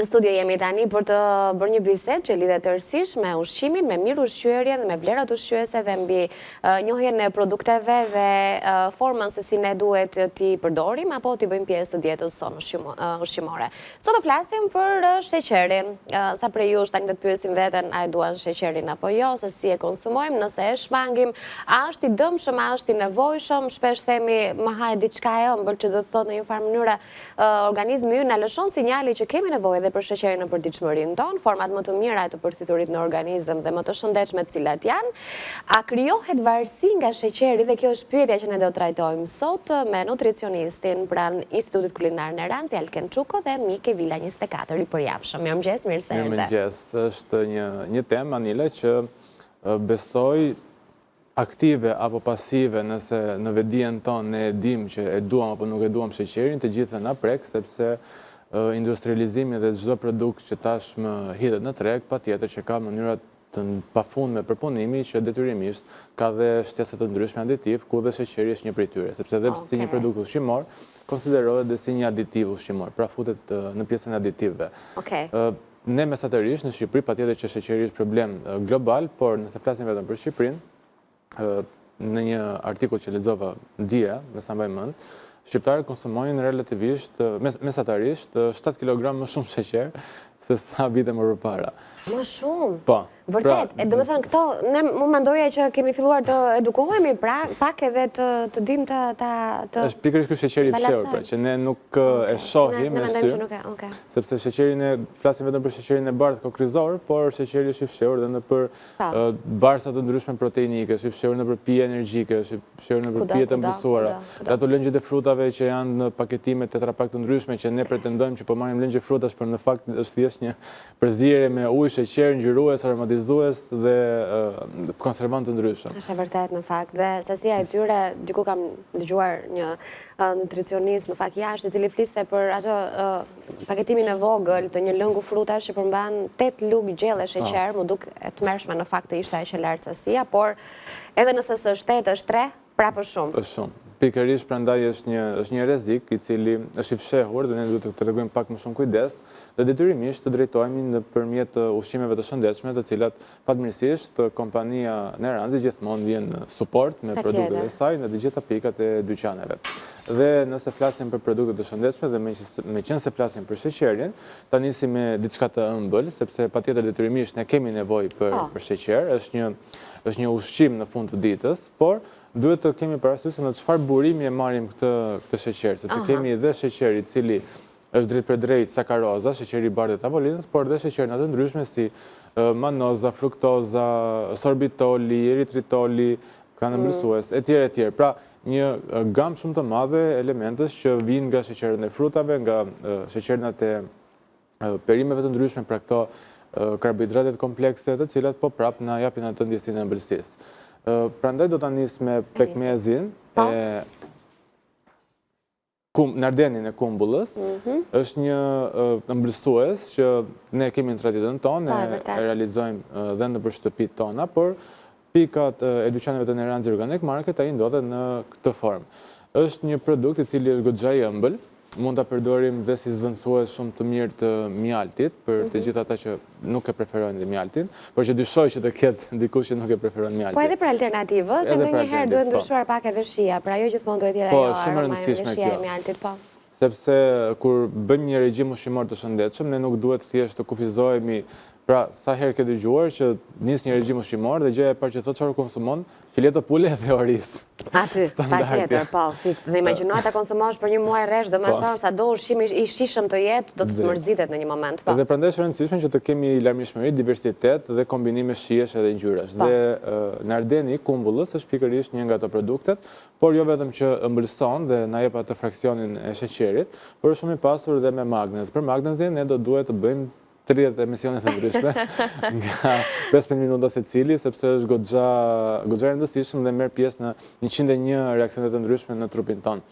Në studio jemi tani për të bërë një bisedë që lidhet tërësisht me ushqimin, me mirëushqyerjen dhe me vlerat ushqyese dhe mbi njohjen e produkteve dhe formën se si ne duhet t'i përdorim apo t'i bëjmë pjesë të dietës sonë ushqimore. Sot do flasim për sheqerin. Sa prej jush tani do të pyesim veten a e duan sheqerin apo jo, se si e konsumojmë, nëse e shmangim, a është i dëmshëm, a është i nevojshëm, shpesh themi më haje diçka e ëmbël që do të thotë në një farë mënyre Organizmi ynë na lëshon sinjale që kemi nevojë edhe për sheqerin në përditshmërinë tonë, format më të mira e të përthithurit në organizëm dhe më të shëndetshme cilat janë. A krijohet varësi nga sheqeri dhe kjo është pyetja që ne do trajtojmë sot me nutricionistin pranë Institutit Kulinar Neranxi, Alken Çuko dhe mik i Vila 24 i përjavshëm. Mirëmëngjes, mirë se erdhe. Mirëmëngjes. Është një një temë Anila që besoj aktive apo pasive nëse në vetëdijen tonë ne e dimë që e duam apo nuk e duam sheqerin, të gjithëve na prek sepse industrializimi dhe çdo produkt që tashmë hidhet në treg, patjetër që ka mënyra të pafundme përpunimi që detyrimisht ka dhe shtesa të ndryshme aditiv, ku dhe sheqeri është një prej tyre, sepse edhe si një produkt ushqimor konsiderohet dhe si një aditiv ushqimor, pra futet në pjesën e aditivëve. Ne mesatarisht në Shqipëri patjetër që sheqeri është problem global, por nëse flasim vetëm për Shqipërinë, në një artikull që lexova dje, me sa mbaj mend, shqiptarët konsumojnë relativisht, mesatarisht, 7 kg më shumë sheqer se sa vite më përpara. Më shumë? Po. Vërtet, pra, e domethënë këto, ne unë mendoja që kemi filluar të edukohemi, pra, pak edhe të, të dim të, të, të është pikërisht ky sheqeri i fshehur, pra, që ne nuk e shohim me sy, sepse sheqeri ne flasim vetëm për sheqerin e bardhë kokrrizor, por sheqeri është i fshehur dhe nëpër barsa të ndryshme proteinike, është i fshehur nëpër pije energjike, është i fshehur nëpër pije të ëmbëlsuara. Dhe ato lëngjet e frutave që janë në paketime Tetra Pak të ndryshme që ne pretendojmë që po marrim lëngje frutash, por në fakt është thjesht një Përzierje me ujë, sheqer, ngjyrues, aromatizues dhe konservantë të ndryshëm. Është e vërtetë në fakt dhe sasia e tyre, diku kam dëgjuar një nutricionist në fakt jashtë, i cili fliste për atë paketimin e vogël të një lëngu frutash që përmban 8 lugë gjelle sheqer, m'u duk e tmerrshme në fakt të ishte aq e lartë sasia, por edhe nëse s'është 8, është 3, Prapë është shumë. Është shumë. Pikërisht prandaj është një është një rrezik i cili është i fshehur dhe ne duhet të tregojmë pak më shumë kujdes dhe detyrimisht të drejtohemi nëpërmjet ushqimeve të shëndetshme, të cilat fatmirësisht kompania Neranxi gjithmonë vjen në suport me produktet e saj në të gjitha pikat e dyqaneve. Dhe nëse flasim për produkte të shëndetshme dhe meqenëse flasim për sheqerin, ta nisim me diçka të ëmbël, sepse patjetër detyrimisht ne kemi nevojë për po. për sheqer, është një është një ushqim në fund të ditës, Por, duhet të kemi parasysh se në çfarë burimi e marrim këtë këtë sheqer, sepse kemi dhe sheqer i cili është drejtpërdrejt sakaroza, sheqeri i bardhë i tavolinës, por dhe sheqerna të ndryshme si manoza, fruktoza, sorbitoli, eritritoli, këta mm. ëmbëlsues, etj etj. Pra, një gamë shumë të madhe elementësh që vijnë nga sheqernat e frutave, nga sheqernat e perimeve të ndryshme, pra këto karbohidratet komplekse, të cilat po prap na japin atë ndjesinë e ëmbëlsisë. Prandaj do ta nis me pekmezin po. e kum, nardenin e kumbullës, mhm. është një ëmbëlsues që ne kemi në traditën tonë, ne e realizojmë dhe nëpër shtëpitë tona, por pikat e dyqaneve të Neranxi Organic Market ai ndodhet në këtë formë. Është një produkt i cili është goxha i ëmbël, mund ta përdorim dhe si zëvendësues shumë të mirë të mjaltit për të mhm. gjithë ata që nuk e preferojnë dhe mjaltin, por që dyshoj që të ketë dikush që nuk e preferon mjaltin. Po edhe për alternativë, se ndonjëherë duhet po. ndryshuar pak edhe shija, pra jo gjithmonë duhet jetë po, ajo aroma dhe shija e mjaltit, po. Sepse kur bëjmë një regjim ushqimor të shëndetshëm, ne nuk duhet thjesht të kufizohemi Pra, sa herë ke dëgjuar që nis një regjim ushqimor dhe gjëja e parë që thotë çfarë konsumon, fileto pule dhe oriz. Aty, patjetër, po, fiks. Dhe imagjino ta konsumosh për një muaj rresht, domethënë po. sado ushqim i shijshëm të jetë, do të të mërzitet në një moment, po. Dhe prandaj është e rëndësishme që të kemi larmishmëri, diversitet dhe kombinime shijesh edhe ngjyrash. Po. Dhe nardeni i kumbullës është pikërisht një nga ato produktet, por jo vetëm që ëmbëlson dhe na jep atë fraksionin e sheqerit, por është shumë i pasur dhe me magnez. Për magnezin ne do duhet të bëjmë 30 emisione të ndryshme, nga 15 minuta secili, sepse është goxha goxha i rëndësishëm dhe merr pjesë në 101 reaksione të ndryshme në trupin tonë.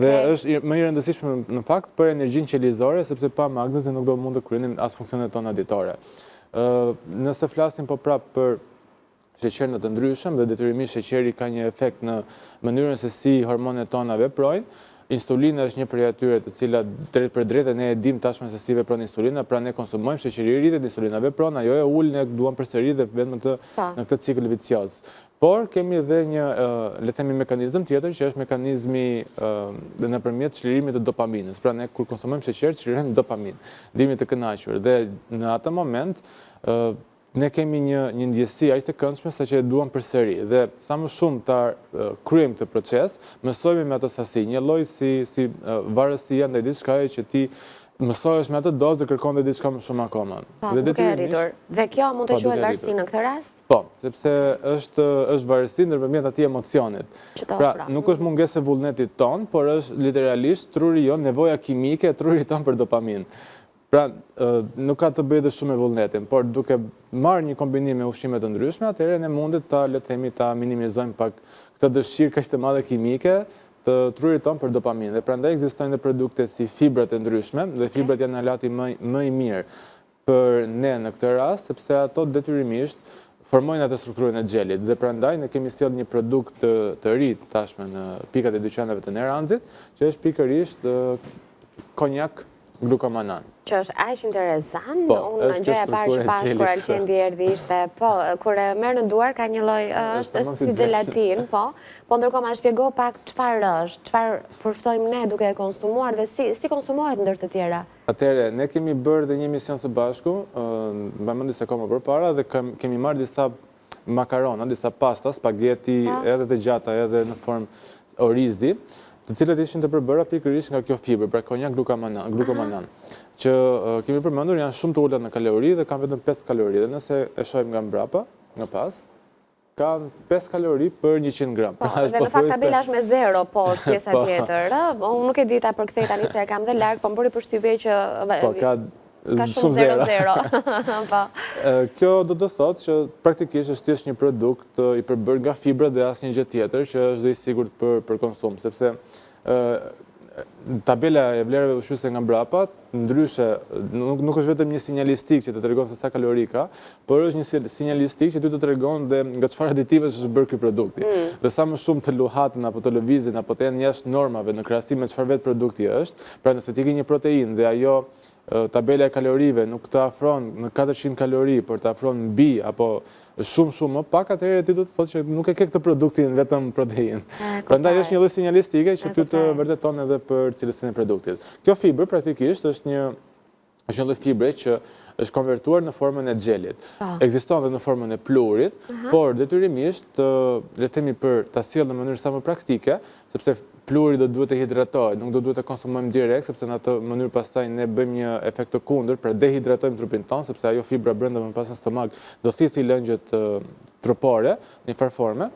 Dhe është më i rëndësishëm në fakt për energjinë qelizore, sepse pa magnezin nuk do mund të kryenim as funksionet tona ditore. Ë nëse flasim po prap për sheqerna të ndryshëm dhe detyrimisht sheqeri ka një efekt në mënyrën se si hormonet tona veprojnë. Insulina është një prej atyre të cilat drejtpërdrejt ne e dimë tashmë se si vepron insulina, pra ne konsumojmë sheqeri rritet, insulina vepron, ajo e ul, ne duam përsëri dhe vetë në këtë po. në këtë cikël vicioz. Por kemi dhe një, le të themi mekanizëm tjetër që është mekanizmi dhe nëpërmjet çlirimit të dopaminës. Pra ne kur konsumojmë sheqer çlirojmë dopaminë, ndihemi të kënaqur dhe në atë moment ne kemi një një ndjesi aq të këndshme sa që e duam përsëri dhe sa më shumë ta kryejmë këtë proces, mësohemi me atë sasi, një lloj si si varësia ndaj diçkaje që ti mësohesh me atë dozë dhe kërkon dhe diçka më shumë akoma. Po, dhe duke e rritur. Dhe kjo mund të po, quhet varësi në këtë rast? Po, sepse është është varësi nëpërmjet atij emocionit. Pra, nuk është mungesë e vullnetit tonë, por është literalisht truri jonë, nevoja kimike e trurit tonë për dopaminë. Pra, nuk ka të bëjë dhe shumë me vullnetin, por duke marrë një kombinim me ushqime të ndryshme, atëherë ne mundet ta, le të themi, ta minimizojmë pak këtë dëshirë kaq të madhe kimike të trurit tonë për dopaminë. Dhe prandaj ekzistojnë dhe produkte si fibrat e ndryshme, dhe fibrat janë alati më më i mirë për ne në këtë rast, sepse ato detyrimisht formojnë atë strukturën e xhelit dhe prandaj ne kemi sjellë një produkt të, të ri tashmë në pikat e dyqaneve të Neranxit, që është pikërisht konjak Glukomanan. Që është aq interesant, po, unë gjëja e parë që pashë kur Alkendi erdhi ishte, po, kur e merr në duar ka një lloj, është si xhelatinë, po, po ndërkohë ma shpjego pak çfarë është, çfarë përfitojmë ne duke e konsumuar dhe si, si konsumohet ndër të tjera. Atëherë, ne kemi bërë dhe një emision së bashku, mbaj mend disa kohë më përpara dhe kemi marrë disa makarona, disa pasta, spaghetti, edhe të gjata, edhe në formë orizi, të cilat ishin të përbëra pikërisht nga kjo fibër, pra konjak glukomanan, që kemi përmendur janë shumë të ulëta në kalori dhe kanë vetëm 5 kalori, dhe nëse e shohim nga mbrapa, nga pas, kanë 5 kalori për 100 gram. Po, pra, dhe në fakt tabela është me zero, po, është pjesa po. tjetër, ë? Unë nuk e di ta përkthej tani se e kam dhe larg, po më bëri përshtypje që po, ka Ka shumë zero zero. Po. Kjo do të thotë që praktikisht është thjesht një produkt i përbërë nga fibrat dhe asnjë gjë tjetër që është dhe i sigurt për për konsum, sepse tabela e vlerave ushqyese nga mbrapa, ndryshe, nuk, nuk është vetëm një sinjalistikë që të tregon se sa kalori ka, por është një sinjalistikë që ty të tregon dhe nga çfarë aditivësh është bërë ky produkti. Mm. Dhe sa më shumë të luhaten apo të lëvizin apo të jenë jashtë normave në krahasim me çfarë vetë produkti është, pra nëse ti ke një proteinë dhe ajo tabela e kalorive nuk të afron në 400 kalori, por të afron mbi apo shumë shumë më pak, atëherë ti do të thotë që nuk e ke këtë produktin vetëm proteinë. Prandaj është një lloj sinjalistike që ty të vërteton edhe për cilësinë e produktit. Kjo fibër praktikisht është një është një lloj fibre që është konvertuar në formën e xhelit. Po. Ekziston dhe në formën e pluhurit, por detyrimisht, le të themi për ta sjellë në mënyrë sa më praktike, sepse pluhuri do duhet të hidratohet, nuk do duhet ta konsumojmë direkt, sepse në atë mënyrë pastaj ne bëjmë një efekt të kundërt, pra dehidratojmë trupin tonë, sepse ajo fibra brenda më pas në stomak do thithi lëngjet trupore në një farë forme,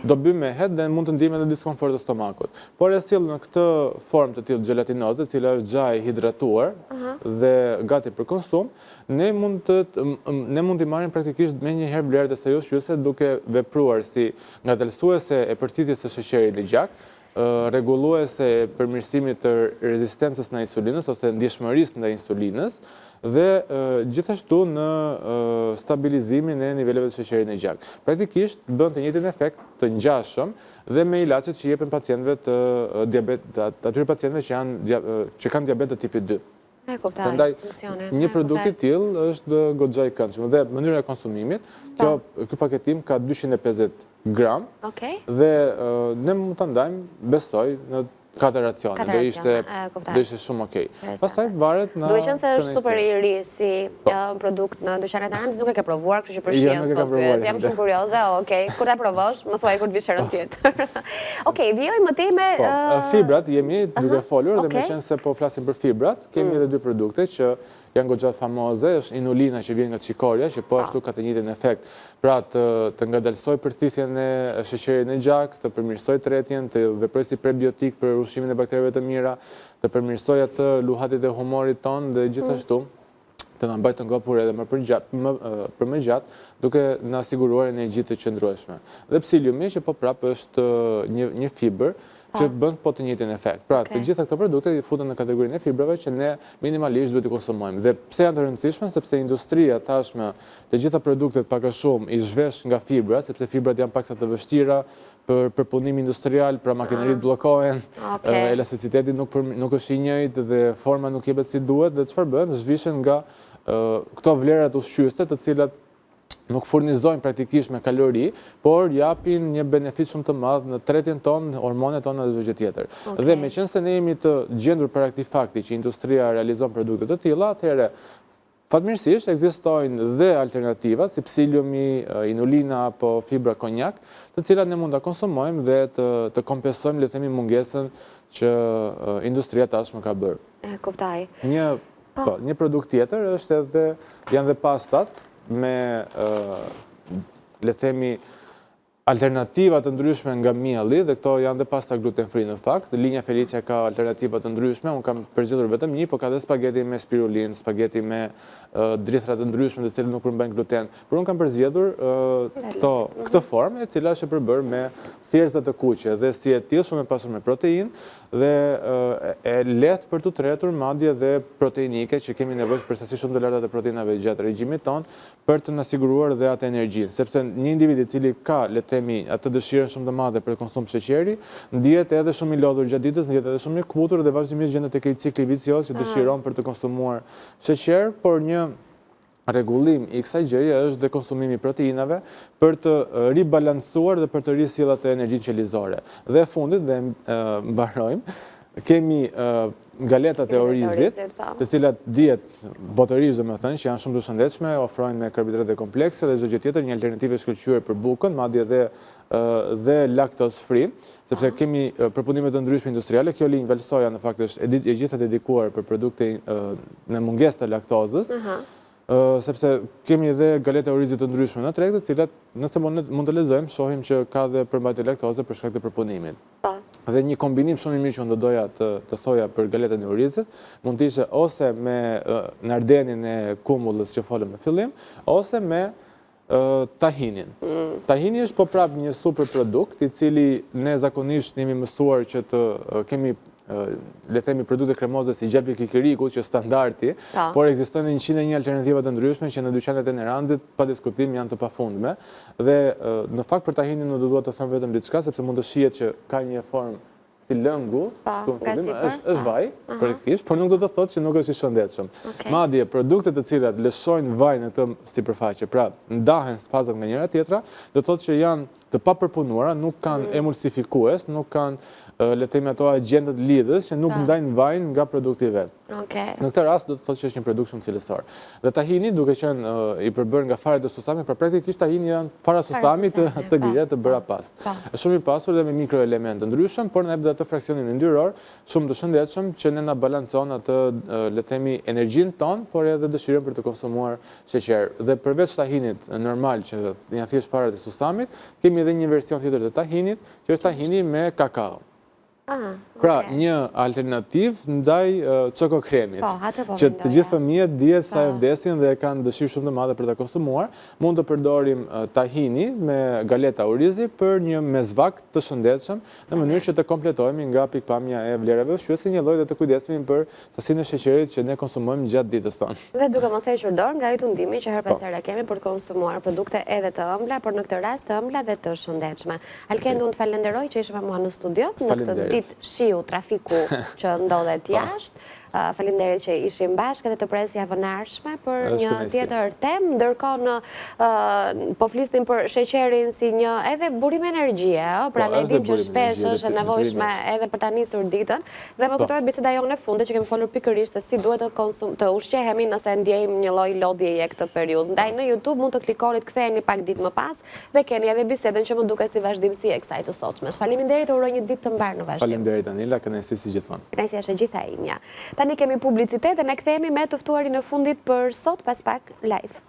do bymehet dhe mund të ndjejmë edhe diskomfort të stomakut. Por e sjellë në këtë formë të tillë xhelatinoze, e cila është xha e hidratuar dhe gati për konsum, Ne mund të ne mund t'i marrim praktikisht menjëherë vlerat e saj ushqyese duke vepruar si ngadalësuese e përthithjes së sheqerit në gjak, rregulluese e përmirësimit të rezistencës ndaj insulinës ose ndjeshmërisë ndaj insulinës dhe gjithashtu në stabilizimin e niveleve të sheqerit në gjak. Praktikisht bën të njëjtin efekt të ngjashëm dhe me ilaçet që jepen pacientëve të diabet, atyre pacientëve që janë që kanë diabet të tipit 2. E kuptoj, Prandaj, një produkt i tillë është goxha i këndshëm. Dhe mënyra e konsumimit, kjo po. ky paketim ka 250 gram. Okej. Dhe ne mund ta ndajmë, besoj, në katër racione. Do ishte do ishte shumë okej. Pastaj varet nga Duke qenë se është super i ri si po. produkt në dyqanet e Neranxit, nuk e ke provuar, kështu që për jo, shijen s'po pyes. Jam shumë kurioze, okej. Kur ta provosh, më thuaj kur të vish herën po. tjetër. Okej, vijojmë më tej me po, fibrat, jemi duke folur dhe meqenëse po flasim për fibrat, kemi mm. edhe dy produkte që janë goxha famoze, është inulina që vjen nga çikorja, që po ashtu ka të njëjtin efekt, pra të, të ngadalësojë përthithjen e sheqerit në gjak, të përmirësojë tretjen, të veprojë si prebiotik për ushqimin e baktereve të mira, të përmirësojë atë luhatjet e humorit tonë dhe gjithashtu mm. të na mbajë të ngopur edhe më për gjatë, më për më gjatë, duke na siguruar energji të qëndrueshme. Dhe psiliumi që po prapë është një një fibër që po. bën po të njëjtin efekt. Pra, të gjitha këto produkte i futen në kategorinë e fibrave që ne minimalisht duhet t'i konsumojmë. Dhe pse janë të rëndësishme? Sepse industria tashmë të gjitha produktet pak a shumë i zhvesh nga fibra, sepse fibrat janë paksa të vështira për përpunim industrial, pra makineritë bllokohen, elasticiteti nuk nuk është i njëjtë dhe forma nuk jepet si duhet dhe çfarë bëhen? Zhvishen nga këto vlerat ushqyese të cilat nuk furnizojnë praktikisht me kalori, por japin një benefit shumë të madh në tretjen tonë, hormonet tona dhe çdo gjë tjetër. Dhe meqenëse ne jemi të gjendur para këtij fakti që industria realizon produkte të tilla, atëherë Fatmirësisht, ekzistojnë dhe alternativat, si psylliumi, inulina apo fibra konjak, të cilat ne mund ta konsumojmë dhe të të kompensojmë, le të themi, mungesën që industria tashmë ka bërë. E kuptoj. Një, po. po, një produkt tjetër është edhe janë dhe pastat me le të themi Alternativa të ndryshme nga mielli dhe këto janë dhe pasta gluten free në fakt, linja Felicia ka alternativa të ndryshme, unë kam përzgjedhur vetëm një, po ka dhe spageti me spirulinë, spageti me drithëra të ndryshme të cilat nuk përmbajnë gluten, por unë kam përzgjedhur këto, këtë formë e cila është e përbërë me thjerrëza të kuqe dhe si e tillë shumë e pasur me proteinë dhe e lehtë për t'u tretur, madje dhe proteinike që kemi nevojë për sasi shumë të larta të proteinave gjatë regjimit tonë, për të na siguruar dhe atë energjinë, sepse një individ i cili ka, le të themi, atë dëshirën shumë të madhe për konsum sheqeri, ndihet edhe shumë i lodhur gjatë ditës, ndihet edhe shumë i këputur dhe vazhdimisht gjendet tek ai cikli vicioz që dëshiron për të konsumuar sheqer, por një rregullim i kësaj gjëje është dhe konsumimi i proteinave për të ribalancuar dhe për të risjellë atë energjinë qelizore. Dhe e fundit dhe mbarojmë, Kemi galetat e orizit, po. të cilat dihet botërisht domethënë që janë shumë të shëndetshme, ofrojnë me karbohidrate komplekse dhe çdo gjë tjetër, një alternativë e shkëlqyer për bukën, madje dhe dhe lactose free, sepse kemi përpunime të ndryshme industriale. Kjo linjë Valsoja në fakt është e gjitha dedikuar për produkte në mungesë të laktozës. Sepse kemi edhe galeta orizi të ndryshme në treg, të cilat nëse mund të lexojmë, shohim që ka dhe përmbajtje laktoze për shkak të përpunimit. Po. Dhe një kombinim shumë i mirë që unë do doja të të thoja për galetën e orizit, mund të ishte ose me nardenin e kumbullës që folëm në fillim, ose me tahinin. Mm. Tahini është po prapë një super produkt i cili ne zakonisht jemi mësuar që të kemi le të themi produkte kremoze si gjalpi i kikirikut që standardi, po. por ekzistojnë 101 alternativa të ndryshme që në dyqanet e Neranxit pa diskutim janë të pafundme. Dhe në fakt për tahinin nuk do dua të them vetëm diçka sepse mund të shihet që ka një formë si lëngu, po, nga sipër, është është vaj, korrektisht, por nuk do të thotë që nuk është i shëndetshëm. Madje produktet të cilat lëshojnë vaj në këtë sipërfaqe, pra ndahen fazat nga njëra tjetra, do të thotë që janë të papërpunuara, nuk kanë mm. emulsifikues, nuk kanë le të themi ato agjentët lidhës që nuk ndajnë vajin nga produkti vetë. Në këtë rast do të thotë që është një produkt shumë cilësor. Dhe tahini duke qenë i përbërë nga farat e susamit, pra praktikisht tahini janë fara susami të të grira të bëra pastë. Është shumë i pasur dhe me mikroelementë të ndryshëm, por na jep dhe atë fraksionin yndyror, shumë të shëndetshëm që ne na balancon atë le të themi energjinë tonë, por edhe dëshirën për të konsumuar sheqer. Dhe përveç tahinit normal që janë thjesht farat e susamit, kemi edhe një version tjetër të tahinit, që është tahini me kakao. Ah, pra, një alternativë ndaj çokokremit. Po, atë po Që të gjithë fëmijët dihet sa e po. vdesin dhe kanë dëshirë shumë të madhe për ta konsumuar, mund të përdorim tahini me galeta orizi për një mesvakt të shëndetshëm, në mënyrë që të kompletohemi nga pikëpamja e vlerave ushqyese njëlloj dhe të kujdesemi për sasinë e sheqerit që ne konsumojmë gjatë ditës tonë. Dhe duke mos hequr dorë nga ai tundimi që herë pas po. here kemi për të konsumuar produkte edhe të ëmbla, por në këtë rast të ëmbla dhe të shëndetshme. Alkend, unë të falenderoj që ishe me mua në studio, në këtë ditë shiu, trafiku që ndodhet po. jashtë. Faleminderit që ishim bashkë edhe të pres javën e ardhshme për një tjetër temë. Ndërkohë në po flisnim për sheqerin si një edhe burim energjie, ë, pra po, ne dimë që shpesh është e nevojshme edhe për ta nisur ditën. Dhe më po. kujtohet biseda jonë e fundit që kemi folur pikërisht se si duhet të konsum të ushqehemi nëse ndjejmë një lloj lodhjeje këtë periudhë. Ndaj në YouTube mund të klikoni të ktheheni pak ditë më pas Dhe keni edhe bisedën që më duket si vazhdimësi e kësaj të sotshme. Faleminderit, të uroj një ditë të mbarë në vazhdim. Faleminderit Anila, kënaqësi si gjithmonë. Kënaqësia është e gjitha imja. Tani kemi publicitet dhe ne kthehemi me të ftuarin e fundit për sot pas pak live.